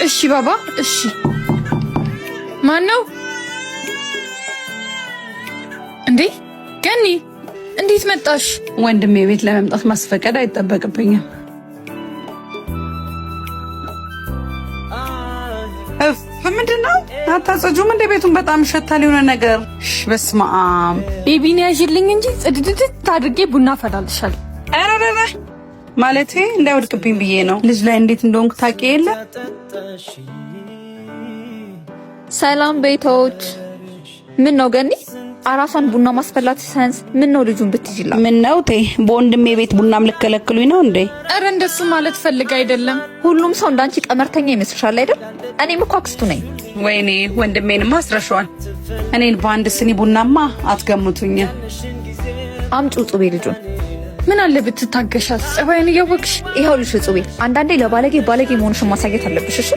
እሺ ባባ፣ እሺ። ማን ነው እንዴ? ገኒ እንዴት መጣሽ? ወንድሜ ቤት ለመምጣት ማስፈቀድ አይጠበቅብኝም። እፍ፣ ምንድን ነው አታጸጁም እንደ? ቤቱን በጣም ሸታል የሆነ ነገር። በስመ አብ። Baby ን ያዥልኝ እንጂ ጽድድድት አድርጌ ቡና ፈላልሻል። ኧረ ማለቴ እንዳይወድቅብኝ ብዬ ነው። ልጅ ላይ እንዴት እንደሆንኩ ታውቂ የለ። ሰላም ቤቶች። ምን ነው ገኒ፣ አራሷን ቡና ማስፈላት ሳያንስ ምን ነው ልጁን ብትይላ? ምን ነው ቴ፣ በወንድሜ ቤት ቡናም ልከለክሉኝ ነው እንዴ? ኧረ እንደሱ ማለት ፈልግ አይደለም። ሁሉም ሰው እንዳንቺ ቀመርተኛ ይመስልሻል አይደል? እኔም እኮ አክስቱ ነኝ። ወይኔ ወንድሜንማ አስረሸዋል። እኔን በአንድ ስኒ ቡናማ አትገምቱኝም። አምጪው ጹቤ ልጁን። ምን አለ ብትታገሻት፣ ጸባይን እያወቅሽ። ይኸውልሽ ጹቤ፣ አንዳንዴ ለባለጌ ባለጌ መሆንሽን ማሳየት አለብሽ። እሺ።